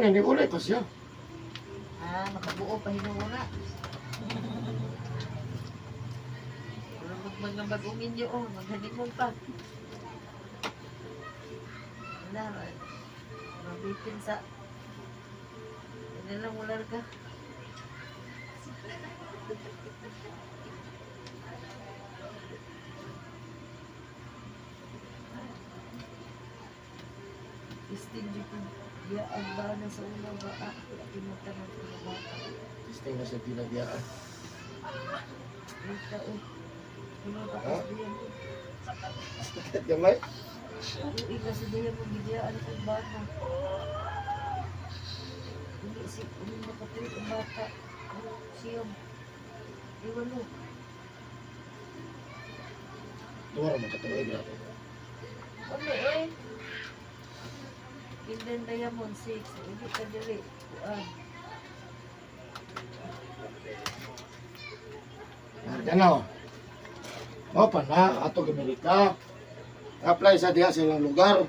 Ano, ni uli pa siya. Ah, makabuo pa hinuuna. Pero mga bagong inyo, oh, maghanimong pa. Wala, mabitin sa... Ano lang, wala ka. Isting dito. Ya, ang bana sa una ba? Ah, wala pinunta ng mga bata. Testing na siya tinagiyaan. Wait, oh. Ano ba Ha? kasi diyan? Gamay? Uy, kasi diyan mo gidiyaan ang bata. Hindi si, hindi makatuloy ang bata. Ano, siyam. Iwan mo. Duwa ra man katuig grabe. Ano eh? Golden Diamond 6. Hindi ka dili. Kuan. Ganaw. Mao pa na ato Amerika. Apply sa diha sa ilang lugar.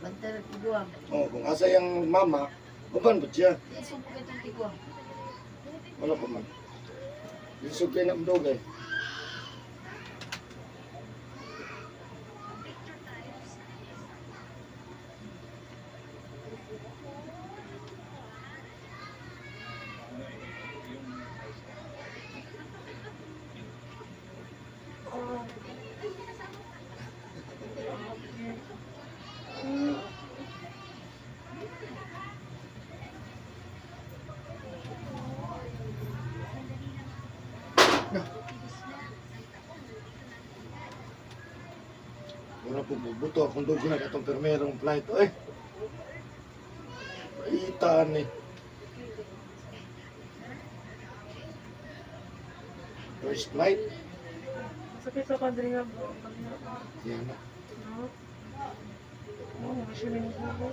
Bantay ng tiguang. Oh, kung asa yang mama, uban ba siya? Di, subo ka itong tiguang. Wala pa man. Lisod kayo na mdugay. Wala po bubuto akong dugo na katong permerong flight. Ay! Paitan eh. First flight. Sakit sa kadriya bro. Yan na. No? No, wala siya minugo.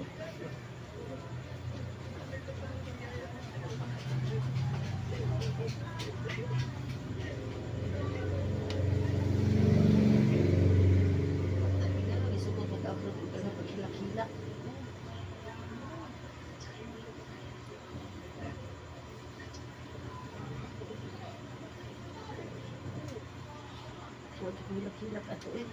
Sabi nga lang, isugot mag-upload ka na paghilak-hilak. Huwag hilak-hilak ato eh.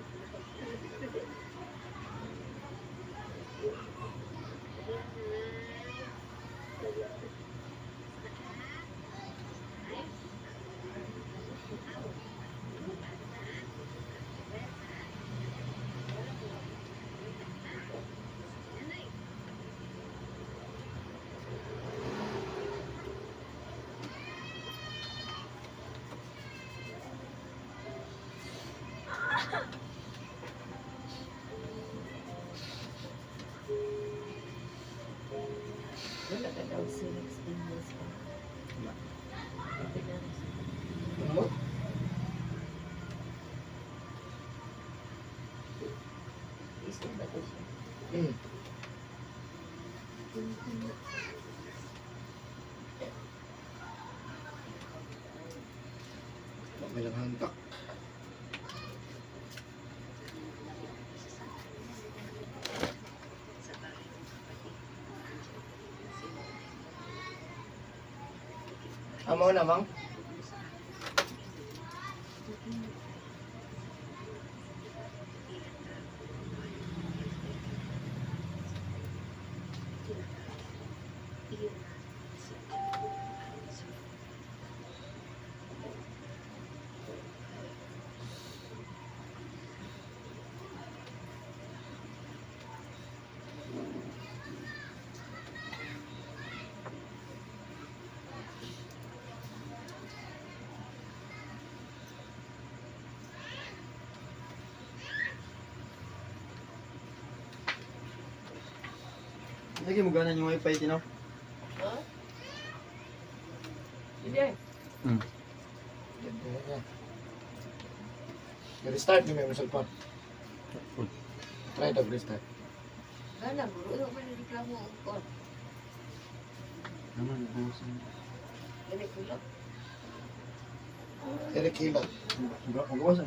Wala ka daw sa experience pa. Wala. Sabi na rin siya. Ano? Isip ba ito siya? Hmm. May lang hantak. Amo namang? Lagi mo ganan yung wifi tino. Ha? Hindi. Restart ni may cellphone. Try to restart. Gana, guro. Ano ba reklamo ang kon? Naman, busin. Dali ko lang. Eric Hilot. Magawas.